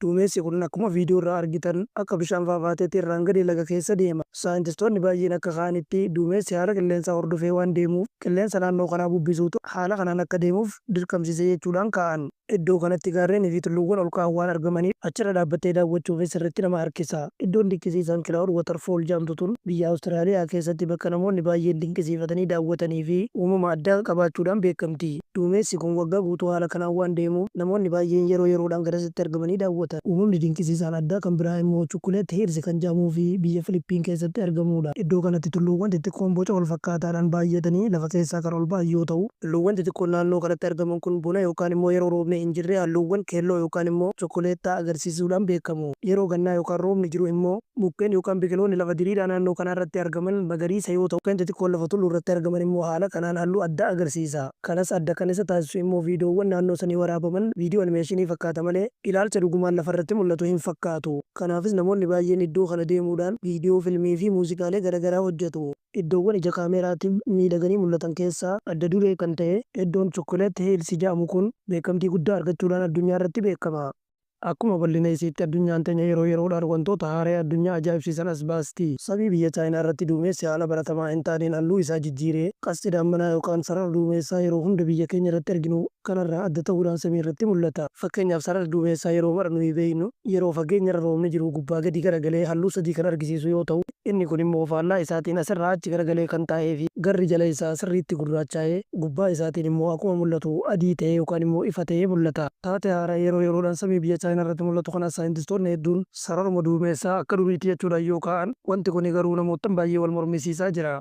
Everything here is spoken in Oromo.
Duumessi kun akkuma viidiyoo irraa argitan akka bishaan faafaateetti irraan gadi laga keessa deema. Saayintistoonni baay'een akka kaa'anitti duumessi haala qilleensaa hordofee waan deemuuf qilleensa naannoo kanaa bubbisuutu haala kanaan akka deemuuf dirqamsiise jechuudhaan kaa'an. Iddoo kanatti gaarrenii fi tulluuwwan ol ka'an waan argamaniif achirra dhaabbattee daawwachuufis sirriitti nama harkisa. Iddoon dinqisiisaan Cloud Waterfall jedhamtu tun biyya Awustiraaliyaa keessatti bakka namoonni baay'een dinqisiifatanii daawwatanii fi uumama addaa qabaachuudhaan beekamti. Duumessi kun waggaa guutuu haala kanaan waan deemuuf namoonni baay'een yeroo yeroodhaan garasitti argamanii daawwatan. Uumamni dinqisiisaan addaa kan biraa immoo Chocolate Hills kan jedhamuu fi biyya Filiippiin keessatti argamudha. Iddoo kanatti tulluuwwan xixiqqoon boca wal fakkaataadhaan baay'atanii lafa keessaa kan ol ba'an yoo ta'u, tulluuwwan xixiqqoon naannoo kanatti argaman kun bona yookaan immoo yeroo roobni hin jirre halluuwwan keelloo yookaan immoo chokoleettaa agarsiisuudhaan beekamu. Yeroo gannaa yookaan roobni jiru immoo mukkeen yookaan biqiloonni lafa diriiraa naannoo kanaa irratti argaman magariisa yoo ta'u, mukkeen xixiqqoon lafa tulluu irratti argaman immoo haala kanaan halluu addaa agarsiisa. Kanas adda kan isa taasisu immoo viidiyoowwan naannoo sanii waraabaman viidiyoo animeeshinii fakkaata malee ilaalcha dhugumaan lafa irratti mul'atu hin fakkaatu. Kanaafis namoonni baay'een iddoo kana deemuudhaan viidiyoo, filmii fi muuziqaalee garagaraa hojjetu. Iddoowwan ija kaameeraatiin miidhaganii mul'atan keessaa adda duree kan ta'e iddoon Chocolate Hills jedhamu kun beekamtii guddaa argachuudhaan addunyaa irratti beekama. Akkuma bal'ina isiitti addunyaan teenya yeroo yeroodhaan wantoota haaraya addunyaa ajaa'ibsiisan as baasti. Samii biyya Chaayinaa irratti duumeessi haala baratamaa hin taaneen halluu isaa jijjiiree qasti daammanaa yookaan sarara duumeessaa yeroo hunda biyya keenya irratti arginu kanarraa adda ta'uudhaan samii irratti mul'ata. Fakkeenyaaf sararri duumeessaa yeroo mara nuyi beeknu yeroo fageenyarra roobni jiru gubbaa gadi garagalee halluu sadii kan argisiisu yoo ta'u, inni kun immoo faallaa isaatiin asirraa achi garagalee kan taa'ee fi garri jala isaa sirriitti gurraachaa'ee gubbaa isaatiin immoo akkuma mul'atu adii ta'ee yookaan immoo ifa ta'ee mul'ata. Taatee haaraa yeroo yeroodhaan samii biyya Chaayinaa irratti mul'atu kanas saayintistoonni hedduun sararuma duumeessaa akka duriiti jechuudhaan yoo kaa'an, wanti kuni garuu namoottan baay'ee wal mormisiisaa jira.